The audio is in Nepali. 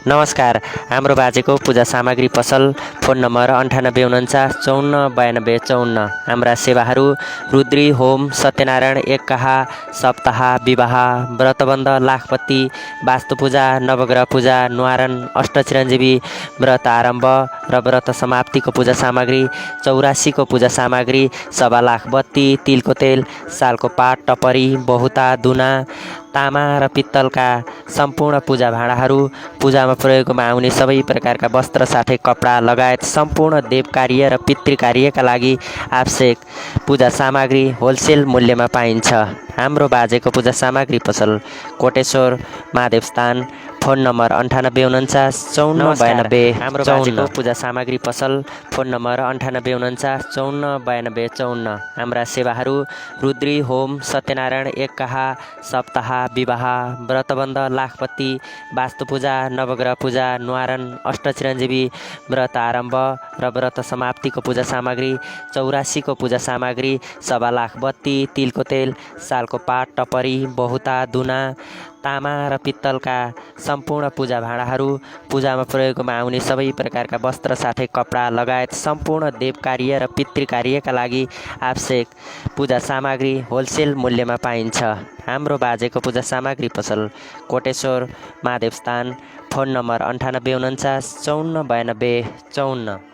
नमस्कार। हाम्रो बाजेको पूजा सामग्री पसल फोन नम्बर 9849 54 92 54। हाम्रा सेवाहरू रुद्री होम, सत्यनारायण एककाह, सप्ताह, विवाह, व्रतबन्ध, लाखपत्ती, वास्तुपूजा, नवग्रह पूजा, न्वारन, अष्टचिरञ्जीवी, व्रत आरम्भ र व्रत समाप्तिको पूजा सामग्री, 84को पूजा सामग्री, सवा लाख बत्ती, तिलको तेल, सालको पात, टपरी, बहुता, दुना, तामा र पित्तलका सम्पूर्ण पूजा भाँडाहरू, पूजामा प्रयोगमा आउने सबै प्रकारका वस्त्र साथै कपडा लगायत सम्पूर्ण देव कार्य र पितृ कार्यका लागि आवश्यक पूजा सामग्री होलसेल मूल्यमा पाइन्छ। हाम्रो बाजेको पूजा सामग्री पसल कोटेश्वर महादेवस्थान, फोन नम्बर 9849 54 92 हाम्रो बाजेको पूजा सामग्री पसल फोन नम्बर 9849 54 92 54। हाम्रा सेवाहरू रुद्री होम, सत्यनारायण एककाह, सप्ताह, विवाह, व्रतबन्ध, लाखपत्ती, वास्तुपूजा, नवग्रह पूजा, न्वारन, अष्टचिरञ्जीवी, व्रत आरम्भ र व्रत समाप्तिको पूजा सामग्री, 84को पूजा सामग्री, सवा लाख बत्ती, तिलको तेल, सालको पात, टपरी, बहुता, दुना, तामा र पित्तलका सम्पूर्ण पूजा भाँडाहरू, पूजामा प्रयोगमा आउने सबै प्रकारका वस्त्र साथै कपडा लगायत सम्पूर्ण देव कार्य र पितृ कार्यका लागि आवश्यक पूजा सामग्री होलसेल मूल्यमा पाइन्छ। हाम्रो बाजेको पूजा सामग्री पसल कोटेश्वर महादेवस्थान, फोन नम्बर 9849 54 92 54।